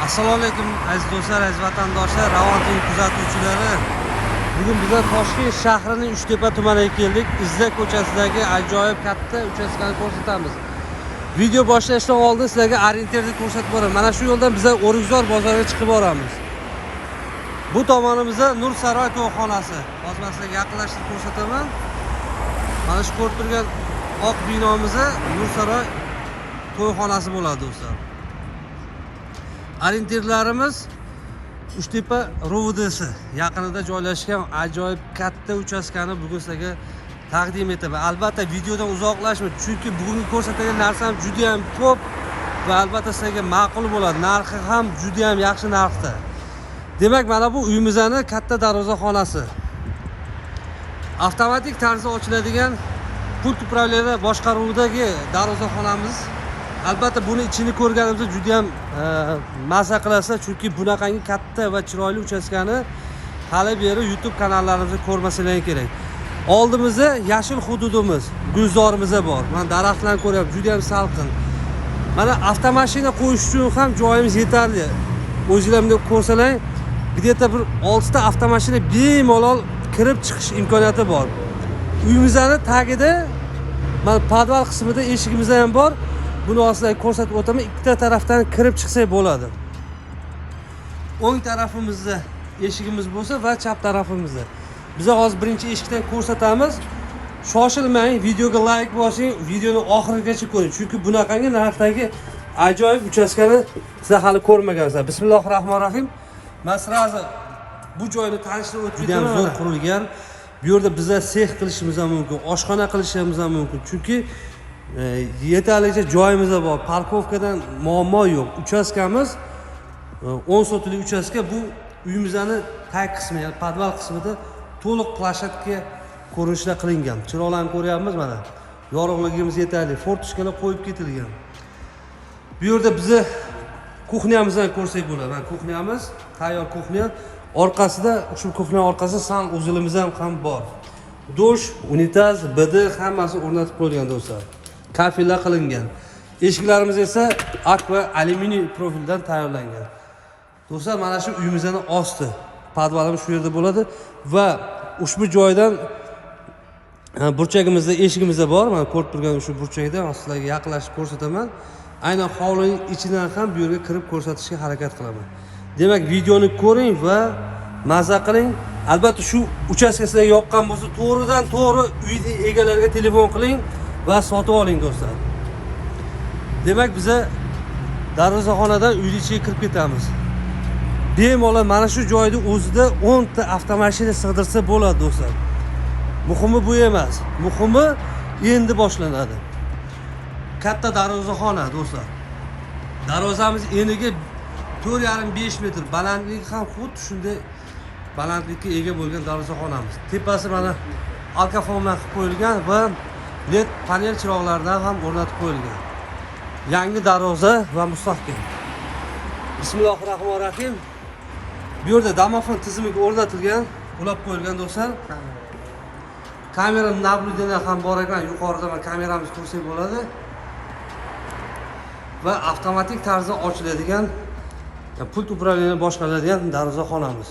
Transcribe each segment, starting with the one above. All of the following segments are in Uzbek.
Assalomu alaykum, aziz do'stlar, aziz vatandoshlar, Ravon TV kuzatuvchilari. Bugun bizlar Toshkent shahrining Uchtepa tumaniga keldik. Izza ko'chasidagi ajoyib katta uchastkani ko'rsatamiz. Video boshlashdan oldin sizlarga orientirni ko'rsatib boraman. Mana shu yo'ldan bizlar O'rikzor bozoriga chiqib boramiz. Bu tomonimizda Nur Saroy to'yxonasi. Hozir men sizlarga yaqinlashtirib ko'rsataman. Mana shu ko'rib turgan oq binomizda Nur Saroy to'yxonasi bo'ladi, do'stlar. Orientirlarimiz Uchtepa РОВД si yaqinida joylashgan ajoyib katta uchastkani bugun sizlarga taqdim etaman. Albatta, videodan uzoqlashmang, chunki bugungi ko'rsatadigan narsam juda ham ko'p va albatta sizlarga ma'qul bo'ladi. Narxi ham juda ham yaxshi narxda. Demak, mana bu uyimizni katta darvozaxonasi. Avtomatik tarzda ochiladigan pult управления boshqaruvidagi darvozaxonamiz. Albatta, buni ichini ko'rganimizda juda ham maza qilasizlar, chunki bunaqangi katta va chiroyli uchastkani hali beri YouTube kanallarimizda ko'rmasanglar kerak. Oldimizda yashil hududimiz, gulzorimiz bor. Mana daraxtlarni ko'ryapsiz, juda ham salqin. Mana avtomashina qo'yish uchun ham joyimiz yetarli. O'zinglar bunday ko'rsalar, где-то bir 6 ta avtomashina bemalol kirib chiqish imkoniyati bor. Uyimizni tagida, mana, podval qismida eshigimiz ham bor. Buni hozir sizlarga ko'rsatib o'taman. Ikkita tarafdan kirib chiqsak bo'ladi. O'ng tarafimizda eshigimiz bo'lsa va chap tarafimizda. Biz hozir birinchi eshikdan ko'rsatamiz. Shoshilmang, videoga layk bosing, videoni oxirigacha ko'ring. Chunki bunaqangi narxdagi ajoyib uchastkani sizlar hali ko'rmagansizlar. Bismillahir rohmanir rohim. Men сразу bu joyni tanishtirib o'tib ketaman. Zo'r qurilgan. Bu yerda biza sex qilishimiz ham mumkin, oshxona qilishimiz ham mumkin. Chunki yetarlicha joyimiz bor. Парковка dan muammo yo'q. Uchastkamiz 10 sotixli uchastka. Bu uyimizni tag qismi, ya'ni podval qismida to'liq площадка ko'rinishda qilingan. Chiroqlarni ko'ryapmiz mana. Yorug'ligimiz yetarli, форточка lar qo'yib ketilgan. Bu yerda bizni кухня mizni ko'rsak bo'ladi. Mana кухня miz, tayyor кухня. Orqasida, shu кухня orqasida санузел imiz ham bor. Dush, unitaz, БД hammasi o'rnatib qo'yilgan, do'stlar. Kafellar qilingan. Eshiklarimiz esa akva alyuminiy profildan tayyorlangan. Do'stlar, mana shu uyimizni osti. Podvalimiz shu yerda bo'ladi va ushbu joydan burchagimizda eshigimiz bor. Mana ko'rib turgan shu burchakda hozir sizlarga yaqinlashib ko'rsataman. Aynan hovlining ichidan ham bu yerga kirib ko'rsatishga harakat qilaman. Demak, videoni ko'ring va maza qiling. Albatta, shu uchastka sizlarga yoqqan bo'lsa, to'g'ridan to'g'ri uy egalariga telefon qiling va sotib oling, do'stlar. Demak, biza darvozaxonadan uyni ichiga kirib ketamiz. Bemalol mana shu joyda o'zida 10 ta avtomashina sig'dirsa bo'ladi, do'stlar. Muhimi bu emas. Muhimi endi boshlanadi. Katta darvozaxona, do'stlar. Darvozamiz eniga 4,5-5 metr, balandligi ham xuddi shunday balandlikka ega bo'lgan darvozaxonamiz. Tepasi mana arkaform bilan qilib qo'yilgan va LED panel chiroqlaridan ham o'rnatib qo'yilgan. Yangi darvoza va mustahkam. Bismillahir rohmanir rohim. Bu yerda domofon tizimiga o'rnatilgan, ulab qo'yilgan, do'stlar. Kamera наблюдение ham bor ekan, yuqorida mana kameramiz ko'rsak bo'ladi. Va avtomatik tarzda ochiladigan, pult управления boshqariladigan darvozaxonamiz.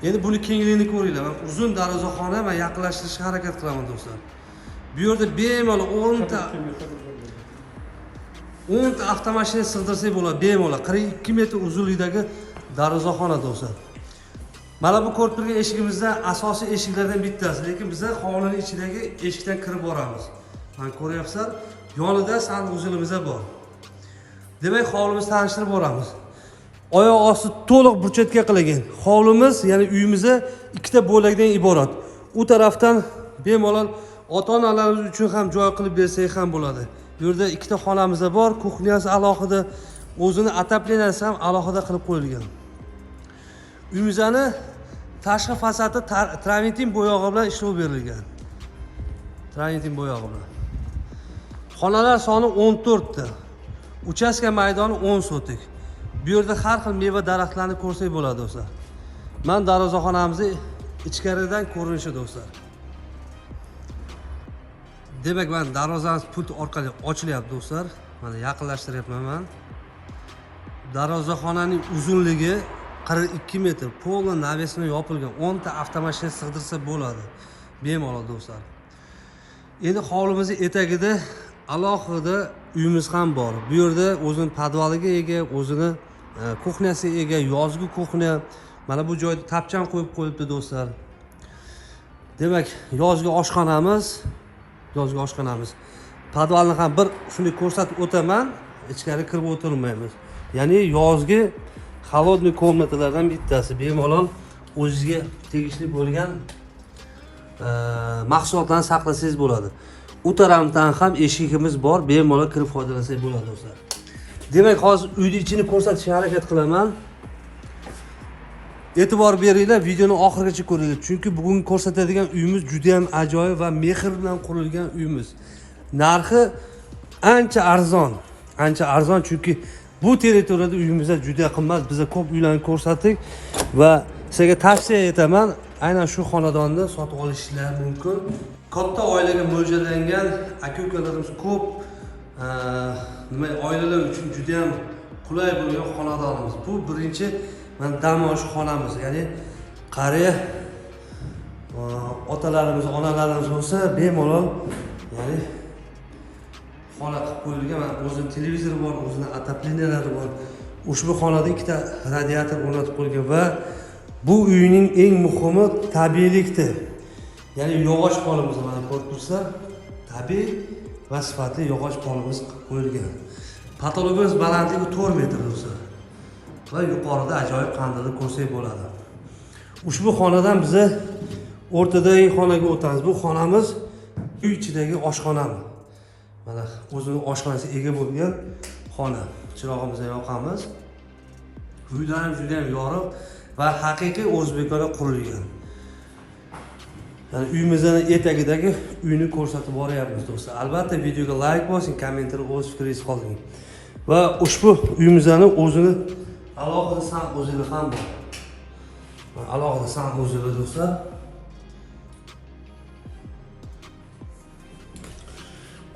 Endi buni kengligini ko'ringlar. Mana uzun darvozaxona, men yaqinlashtirishga harakat qilaman, do'stlar. Bu yerda bemalol 10 ta 10 ta avtomashina sig'dirsak bo'ladi bemalol. 42 metr uzunlikdagi darvozaxona, do'stlar. Mana bu ko'rib turgan eshigimizda asosiy eshiklardan bittasi, lekin biza hovlini ichidagi eshikdan kirib boramiz. Mana ko'ryapsizlar, yonida санузел imiz bor. Demak, hovlimizni tanishtirib boramiz. Oyoq osti to'liq брусчатка qilingan. Hovlimiz, ya'ni uyimiz ikkita bo'lakdan iborat. U tarafdan bemalol ota-onalarimiz uchun ham joy qilib bersak ham bo'ladi. Bu yerda ikkita xonamiz bor, кухня si alohida, o'zini отопления si ham alohida qilib qo'yilgan. Uyimizni tashqi fasadi travertin bo'yog'i bilan ishlov berilgan. Travertin bo'yog'i bilan. Xonalar soni 14 ta. Uchastka maydoni 10 sotik. Bu yerda har xil meva daraxtlarni ko'rsak bo'ladi, do'stlar. Mana darvozaxonamizni ichkaridan ko'rinishi, do'stlar. Demak, mana darvozamiz pult orqali ochilyapti, do'stlar. Mana yaqinlashtiryapman man. Darvozaxonaning uzunligi 42 metr, полный навесной yopilgan. 10 ta avtomashina sig'dirsa bo'ladi. Bemalol do'stlar. Endi hovlimizni etagida alohida uyimiz ham bor. Bu yerda o'zini podvaliga ega, o'zini кухня siga ega, yozgi кухня. Mana bu joyda tapchan qo'yib qo'yibdi do'stlar. Demak, yozgi oshxonamiz. Podvalni ham bir shunday ko'rsatib o'taman, ichkari kirib o'tirmaymiz. Ya'ni yozgi холодный комната lardan bittasi. Bemalol o'zizga tegishli bo'lgan mahsulotlarni saqlasangiz bo'ladi. U tarafdan ham eshigimiz bor, bemalol kirib foydalansangiz bo'ladi do'stlar. Demak, hozir uyni ichini ko'rsatishga harakat qilaman. E'tibor beringlar, videoni oxirigacha ko'ringlar, chunki bugun ko'rsatadigan uyimiz juda ham ajoyib va mehr bilan qurilgan uyimiz. Narxi ancha arzon, ancha arzon, chunki bu territoriyada uyimizda juda qimmat. Biz ko'p uylarni ko'rsatdik va sizlarga tavsiya etaman, aynan shu xonadonni sotib olishinglar mumkin. Katta oilaga mo'ljallangan, aka ukalarimiz ko'p, nima, oilalar uchun juda ham qulay bo'lgan xonadonimiz. Bu birinchi mana dam olish xonamiz, ya'ni qariya otalarimiz, onalarimiz bo'lsa, bemalol, ya'ni xona qilib qo'yilgan. Mana o'zini televizori bor, o'zini отопления lari bor. Ushbu xonada ikkita radiator o'rnatib qo'yilgan va bu uyning eng muhimi tabiiylikdir, ya'ni yog'och polimiz, mana ko'rib turibsizlar, tabiiy va sifatli yog'och polimiz qilib qo'yilgan. Потолок imiz balandligi 4 metr do'stlar va yuqorida ajoyib qandilni ko'rsak bo'ladi. Ushbu xonadan biza o'rtadagi xonaga o'tamiz. Bu xonamiz uy ichidagi oshxonamiz. Mana o'zini oshxonasiga ega bo'lgan xona. Chirog'imizni yoqamiz. Uylar ham juda ham yorug' va haqiqiy o'zbekona qurilgan. Ya'ni uyimizni etagidagi uyni ko'rsatib boryapmiz do'stlar. Albatta videoga layk bosing, kommentariyada o'z fikringizni qoldiring. Va ushbu uyimizni o'zini alohida санузел i ham bor. Mana alohida санузел i do'stlar.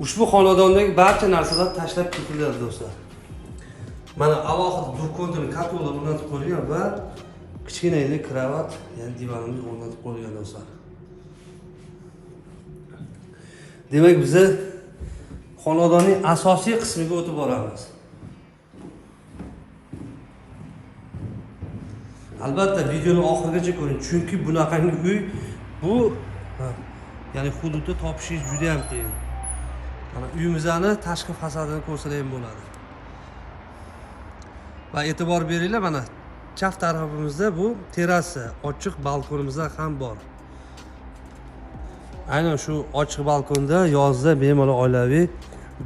Ushbu xonadondagi barcha narsalar tashlab ketiladi do'stlar. Mana alohida двухконтурный котёл lar o'rnatib qo'yilgan va kichkinagina kravat, ya'ni divanimiz o'rnatib qo'yilgan do'stlar. Demak, biza xonadonning asosiy qismiga o'tib boramiz. Albatta videoni oxirigacha ko'ring, chunki bunaqangi uy bu ya'ni hududda topishingiz juda ham qiyin. Mana uyimizni tashqi fasadini ko'rsalar ham bo'ladi. Va e'tibor beringlar, mana chap tarafimizda bu terrasa, ochiq balkonimiz ham bor. Aynan shu ochiq balkonda yozda bemalol oilaviy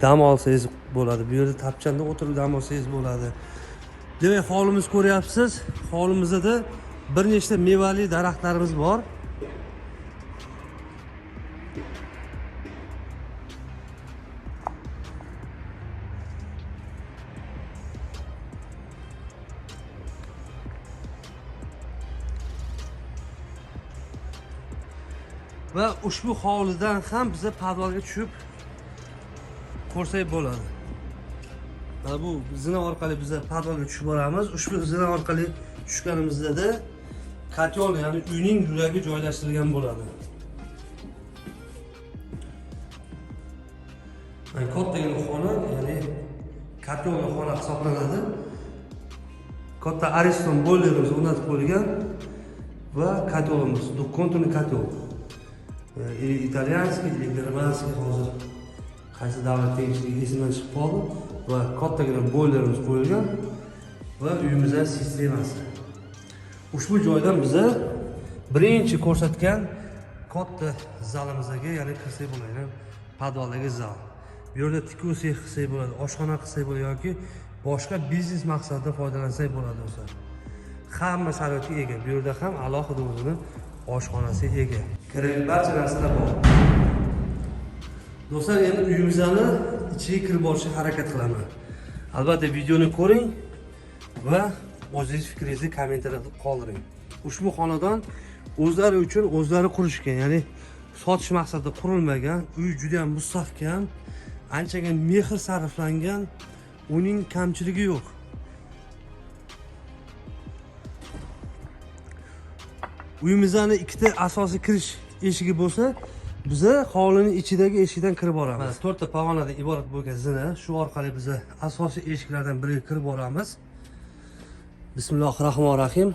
dam olsangiz bo'ladi. Bu yerda tapchanda o'tirib dam olsangiz bo'ladi. Demak, hovlimizni ko'ryapsiz. Hovlimizda bir nechta mevali daraxtlarimiz bor. Va ushbu hovlidan ham biza podvalga tushib ko'rsak bo'ladi. Mana bu zina orqali biza podvalga tushib boramiz. Ushbu zina orqali tushganimizda котёл, ya'ni uyning yuragi joylashtirilgan bo'ladi. Mana kattagina xona, ya'ni котёл xona hisoblanadi. Katta Ariston boylerimiz o'rnatib qo'yilgan va котёл imiz, двухконтурный котёл. Или итальянский, или германский, hozir qaysi davlat tegishligi esimdan chiqib qoldi. Va kattagina boylerimiz qo'yilgan va uyimizning sistemasi. Ushbu joydan biza birinchi ko'rsatgan katta zalimizga, ya'ni kirsak bo'ladi, ya'ni podvaldagi zal. Bu yerda tikuv sex qilsak bo'ladi, oshxona qilsak bo'ladi yoki boshqa biznes maqsadida foydalansak bo'ladi do'stlar. Hamma sharoitga ega. Bu yerda ham alohida o'zini oshxonasiga ega. Kerakli barcha narsalar bor. Do'stlar, endi uyimizni ichiga kirib borishga harakat qilaman. Albatta videoni ko'ring va o'zingiz fikringizni kommentariyada qoldiring. Ushbu xonadon o'zlari uchun o'zlari qurishgan, ya'ni sotish maqsadida qurilmagan. Uy juda ham mustahkam, anchagina mehr sarflangan, uning kamchiligi yo'q. Uyimizni ikkita asosiy kirish eshigi bo'lsa, biza hovlining ichidagi eshikdan kirib boramiz. Mana to'rtta pog'onadan iborat bo'lgan zina, shu orqali biza asosiy eshiklardan biriga kirib boramiz. Bismillahir rohmanir rohim.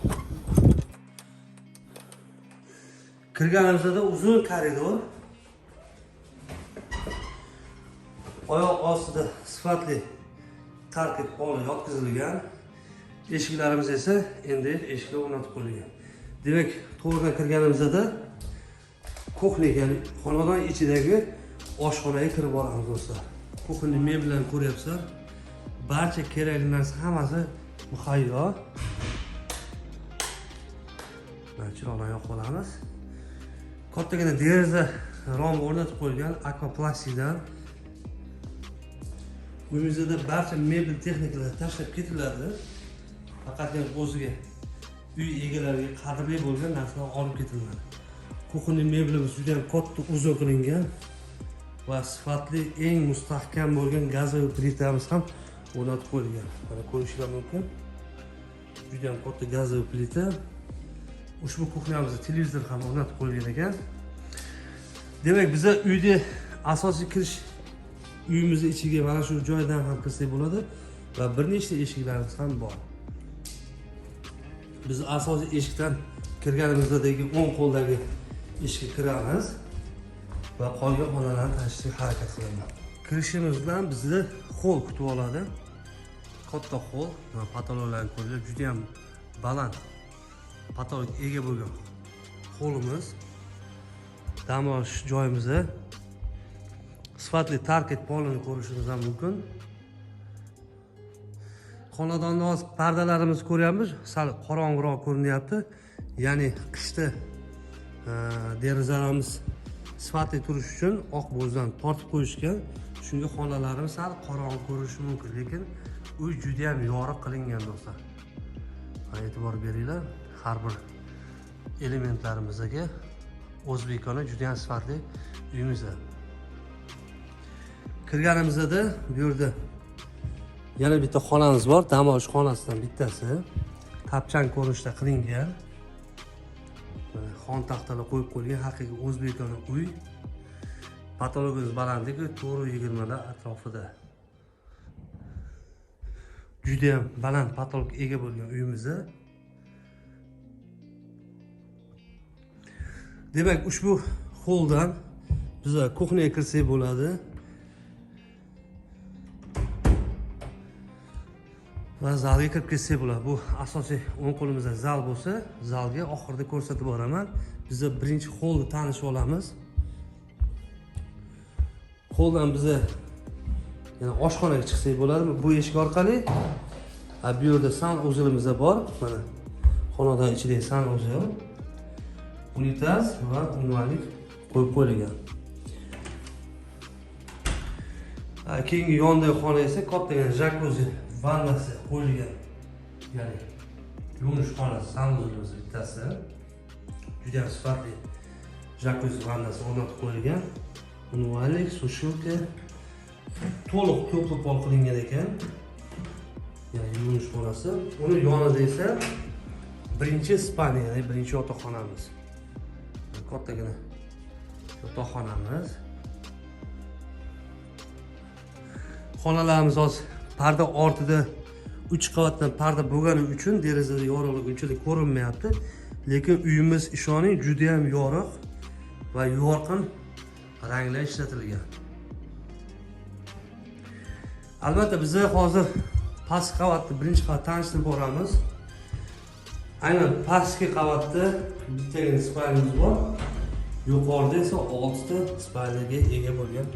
Kirganimizda uzun koridor. Oyoq ostida sifatli tarkib poli yotqizilgan. Eshiklarimiz esa endi eshiklar o'rnatib qo'yilgan. Demak, to'g'ridan kirganimizda kuxnya, ya'ni xonadon ichidagi oshxonaga kirib boramiz do'stlar. Kuxnya mebelini ko'ryapsizlar. Barcha kerakli narsa hammasi muhayyo. Mana chiroqlarni yoqib olamiz. Kattagina deraza rom o'rnatib qo'yilgan akvaplastikdan. Uyimizda barcha mebel texnikalar tashlab ketiladi. Faqatgina o'ziga uy egalariga qadrli bo'lgan narsalar olib ketiladi. Kuxnya mebelimiz juda ham katta, uzun qilingan va sifatli, eng mustahkam bo'lgan gazoviy plitamiz ham o'rnatib qo'yilgan. Mana ko'rishinglar mumkin. Juda ham katta gazoviy plita. Ushbu kuxnyamizda televizor ham o'rnatib qo'yilgan ekan. Demak, biza uyda asosiy kirish uyimizni ichiga mana shu joydan ham kirsak bo'ladi va bir nechta eshiklarimiz ham bor. Biz asosiy eshikdan kirganimizdagi o'ng qo'ldagi eshikka kiramiz va qolgan xonalarni tanishtirishga harakat qilaman. Kirishimiz bilan bizni xoll kutib oladi. Katta xoll, mana patologlarni ko'ringlar, juda ham baland patolog ega bo'lgan xollimiz. Dam olish joyimizda sifatli tarket polini ko'rishimiz ham mumkin. Xonadonni hozir pardalarimizni ko'ryapmiz, sal qorong'iroq ko'rinyapti. Ya'ni qishda derazalarimiz sifatli turish uchun oq bo'zdan tortib qo'yishgan. Shunga xonalarimiz sal qorong'i ko'rinishi mumkin, lekin uy juda ham yorug' qilingan do'stlar. Mana e'tibor beringlar, har bir elementlarimizdagi o'zbekona juda ham sifatli uyimizda. Kirganimizda bu yerda yana bitta xonamiz bor, dam olish xonasidan bittasi. Tapchan ko'rinishda qilingan. Mana xon taxtalar qo'yib qo'yilgan haqiqiy o'zbekona uy. Patologimiz balandligi 4.20 lar atrofida. Juda ham baland patolog ega bo'lgan uyimizda. Demak, ushbu xolldan biz kuxnyaga kirsak bo'ladi. Va zalga kirib ketsak bo'ladi. Bu asosiy o'ng qo'limizda zal bo'lsa, zalga oxirida ko'rsatib boraman. Biz birinchi xollni tanishib olamiz. Xolldan biz yana oshxonaga chiqsak bo'ladi bu eshik orqali. Bu yerda san o'zilimiz bor. Mana xonadon ichidagi san o'zil, unitaz va unvalik qo'yib qo'yilgan. Keyingi yondagi xona esa kattagina jakuzi vannasi qo'yilgan. Ya'ni yuvinish xonasi, san o'zilimiz bittasi. Juda ham sifatli jakuzi vannasi o'rnatib qo'yilgan. Unvalik, sushilka to'liq to'pli pol qilingan ekan. Ya'ni yuvinish xonasi. Uni yonida esa birinchi spalni, ya'ni birinchi yotoqxonamiz. Kattagina yotoqxonamiz. Xonalarimiz hozir parda ortida 3 qavatdan parda bo'lgani uchun derazada yorug'lik unchalik ko'rinmayapti. Lekin uyimiz ishoning juda ham yorug' va yorqin ranglar ishlatilgan. Albatta biz hozir pastki qavatni birinchi qavat tanishtirib boramiz. Aynan pastki qavatda bittagina spalnimiz bor. Yuqorida esa 6 ta spalniga ega bo'lgan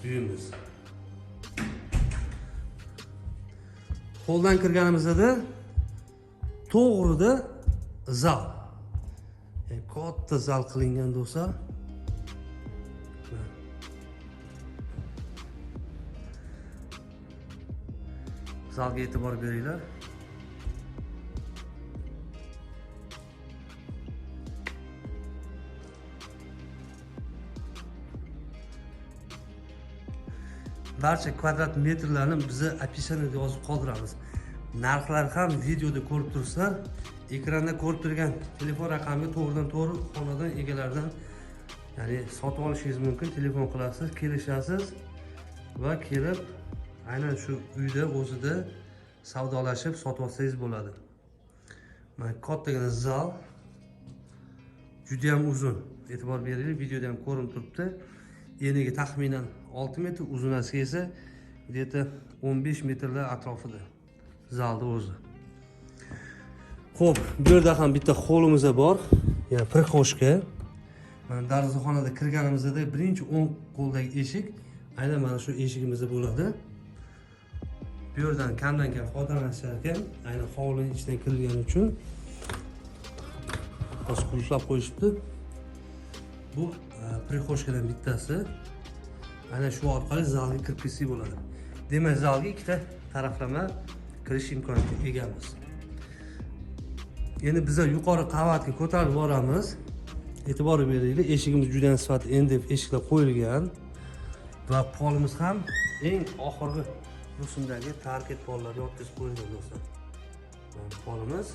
uyimiz. Qo'ldan kirganimizda to'g'rida zal. Yani katta zal qilingan do'stlar. Zalga e'tibor beringlar. Barcha kvadrat metrlarni biz описаниеda yozib qoldiramiz. Narxlar ham videoda ko'rib turibsizlar. Ekranda ko'rib turgan telefon raqamiga to'g'ridan to'g'ri xonadon egalaridan, ya'ni sotib olishingiz mumkin. Telefon qilasiz, kelishasiz va kelib aynan shu uyda o'zida savdolashib sotib olsangiz bo'ladi. Mana kattagina zal, juda ham uzun. E'tibor beringlar, videoda ham ko'rinib turibdi. Eniga taxminan 6 metr, uzunasiga esa где-то 15 metrlar atrofida zalda o'zi. Xo'p, bu yerda ham bitta holimiz bor, ya'ni прихожка. Mana darvozaxonada kirganimizda birinchi o'ng qo'ldagi eshik aynan mana shu eshigimizda bo'ladi. Bu yerdan kamdan kam foydalanishar ekan, aynan hovlining ichidan kirilgani uchun hozir qulflab qo'yishibdi. Bu prixoshkadan bittasi. Aynan shu orqali zalga kirib ketsak bo'ladi. Demak, zalga ikkita taraflama kirish imkoniyatiga egamiz. Endi biz yuqori qavatga ko'tarilib boramiz. E'tibor beringlar, eshigimiz juda ham sifatli MDF eshiklar qo'yilgan va polimiz ham eng oxirgi rusumdagi parket pollar yotqizib qo'yilgan do'stlar. Polimiz.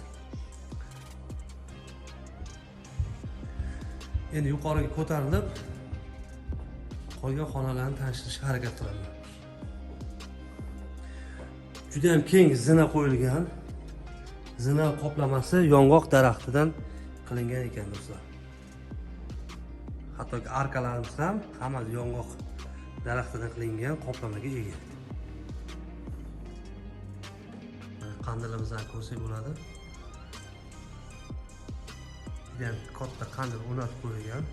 Endi yuqoriga ko'tarilib qolgan xonalarni tanishtirishga harakat qilaman. Juda ham keng zina qo'yilgan. Zina qoplamasi yong'oq daraxtidan qilingan ekan do'stlar. Hattoki arkalarimiz ham hammasi yong'oq daraxtidan qilingan qoplamaga ega. Qandilimizdan ko'rsak bo'ladi. Juda ham katta qandil o'rnatib qo'yilgan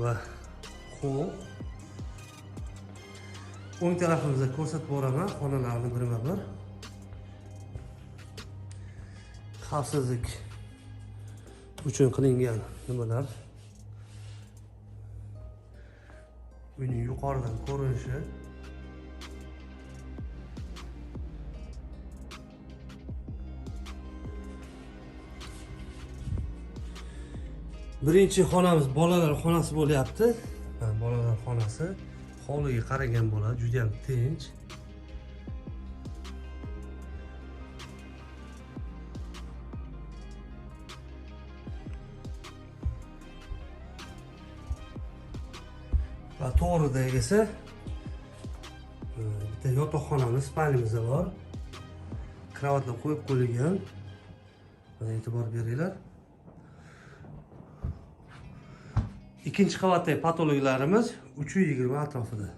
va hol. O'ng tarafimizda ko'rsatib boraman xonalarni birma-bir. Xavfsizlik uchun qilingan nimalar. Uyning yuqoridan ko'rinishi. Birinchi xonamiz bolalar xonasi bo'lyapti. Mana bolalar xonasi hovliga qaragan bo'ladi, juda ham tinch. Va to'g'rida esa bitta yotoqxonamiz, spalnimiz bor. Kravatlar qo'yib qo'yilgan. Mana e'tibor beringlar. Ikkinchi qavatdagi patologlarimiz 320 atrofida.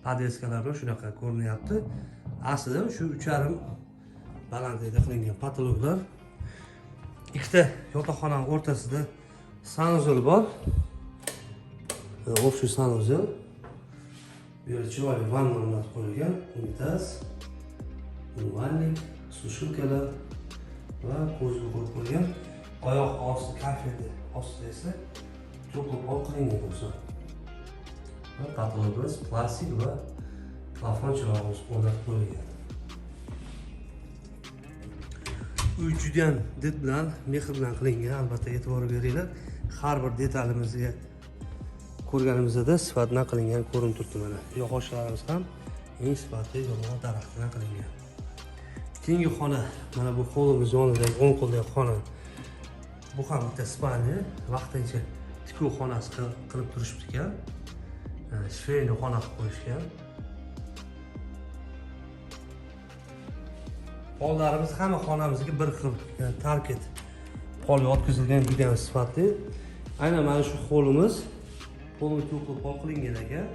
Podeskalar shunaqa ko'rinyapti. Aslida shu 3,5 balandlikda qilingan patologlar. Ikkita yotoqxonaning o'rtasida sanuzel bor. Общий sanuzel. Bu yerda chiroyli vanna o'rnatib qo'yilgan, unitaz, умывальник, сушилkalar va ko'zgu qo'yib qo'yilgan. Oyoq osti kafelni ostida esa to'pli pol qilingan bo'lsa. Va patologimiz plastik va plafon chirog'imiz o'rnatib qo'yilgan. Uy juda ham did bilan, mehr bilan qilingan, albatta e'tibor beringlar. Har bir detalimizga ko'rganimizda sifatdan qilingan ko'rinib turibdi mana. Yog'ochlarimiz ham eng sifatli yong'oq daraxtidan qilingan. Keyingi xona mana bu hovlimiz yonidagi o'ng qo'ldagi xona. Bu ham bitta spalni, vaqtincha tikuv xonasi qilib turishibdi ekan. Shveyni xona qilib qo'yishgan. Pollarimiz hamma xonamizga bir xil, ya'ni tarket pol yotqizilgan, juda ham sifatli. Aynan mana shu hovlimiz polni to'pli pol qilingan ekan.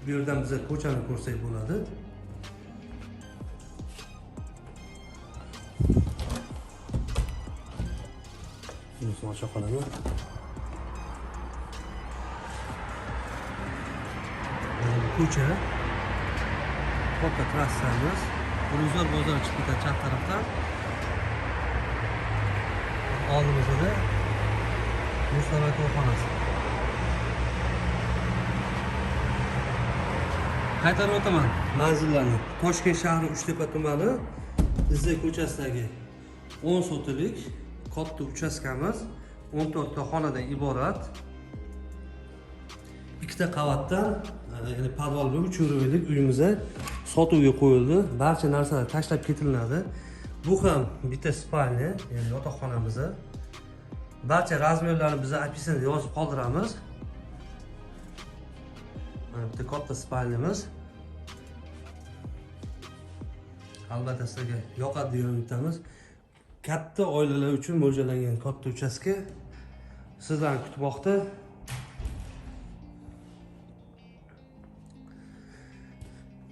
Bu yerdan biz ko'chani ko'rsak bo'ladi. Buni ocha qolaman. Ko'cha, katta trassamiz. Ro'zg'or bozori chiqib ketadi chap tarafdan. Oldimizda Nursaroy korxonasi. Qaytarib o'taman manzillarni. Toshkent shahri Uchtepa tumani Izza ko'chasidagi 10 sotilik katta uchastkamiz 14 ta xonadan iborat. Ikkita qavatdan Ya'ni podval bilan 3 уровеньlik uyimiz sotuvga qo'yildi. Barcha narsalar tashlab ketilinadi. Bu ham bitta спальня, ya'ni yotoqxonamiz. Barcha razmerlarni biz описание da yozib qoldiramiz. Mana bitta katta спальня miz. Albatta sizlarga yoqadi degan umiddamiz. Katta oilalar uchun mo'ljallangan katta uchastka sizlarni kutmoqda.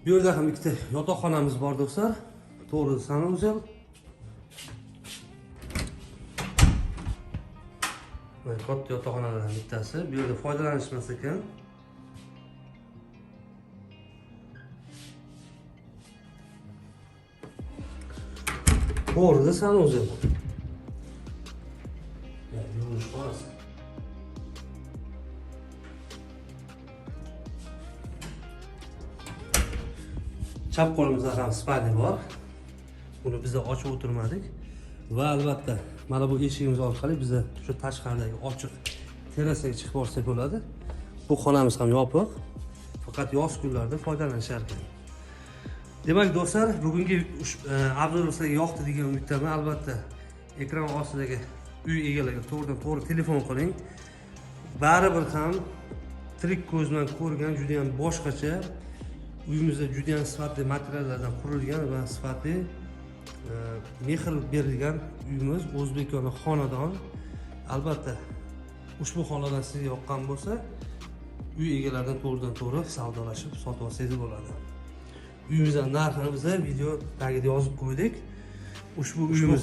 Bu yerda ham ikkita yotoqxonamiz bor do'stlar. To'g'ri санузел. Mana katta yotoqxonalardan bittasi. Bu yerda foydalanishmas ekan. To'g'rida санузел. Yani yuvinish xonasi. Chap qo'limizda ham спальня bor. Buni biz ochib o'tirmadik. Va albatta mana bu eshigimiz orqali biza shu tashqaridagi ochiq terrasaga chiqib borsak bo'ladi. Bu xonamiz ham yopiq. Faqat yoz kunlarida foydalanishar ekan. Demak do'stlar, bugungi обзор sizlarga yoqdi degan umiddaman. Albatta ekran ostidagi uy egalariga to'g'ridan to'g'ri telefon qiling. Baribir ham tirik ko'z bilan ko'rgan juda ham boshqacha. Uyimizda juda ham sifatli materiallardan qurilgan va sifatli mehr berilgan uyimiz, o'zbekona xonadon. Albatta ushbu xonadon sizga yoqqan bo'lsa, uy egalaridan to'g'ridan to'g'ri savdolashib sotib olsangiz bo'ladi. Uyimizning narxini biz video tagida yozib qo'ydik. Ushbu uyimiz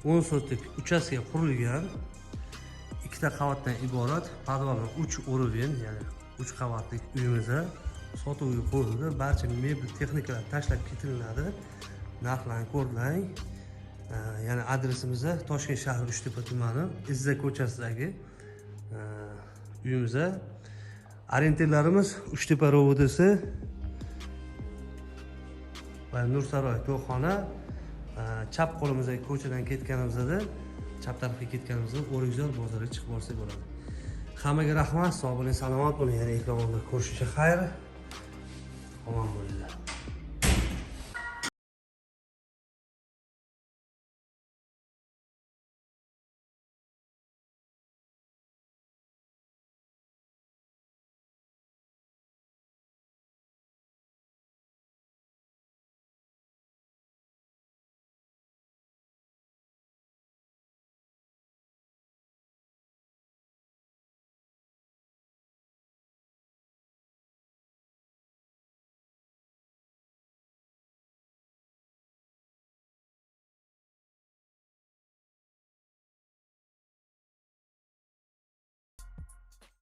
10 sotik uchastka qurilgan, ikkita qavatdan iborat, podvali 3 уровень, ya'ni 3 qavatli uyimiz sotuvga qo'yildi. Barcha mebel texnikalar tashlab ketilinadi. Narxlarni ko'rdilar. Ya'ni adresimiz Toshkent shahri Uchtepa tumani Izza ko'chasidagi uyimiz. Orientirlarimiz Uchtepa РОВД si va Nursaroy to'yxona. Chap qo'limizdagi ko'chadan ketganimizda, chap tarafga ketganimizda O'rikzor bozoriga chiqib borsak bo'ladi. Hammaga rahmat, sog' bo'ling, salomat bo'ling. Yana ekran oldida ko'rishguncha xayr. Omon bo'linglar.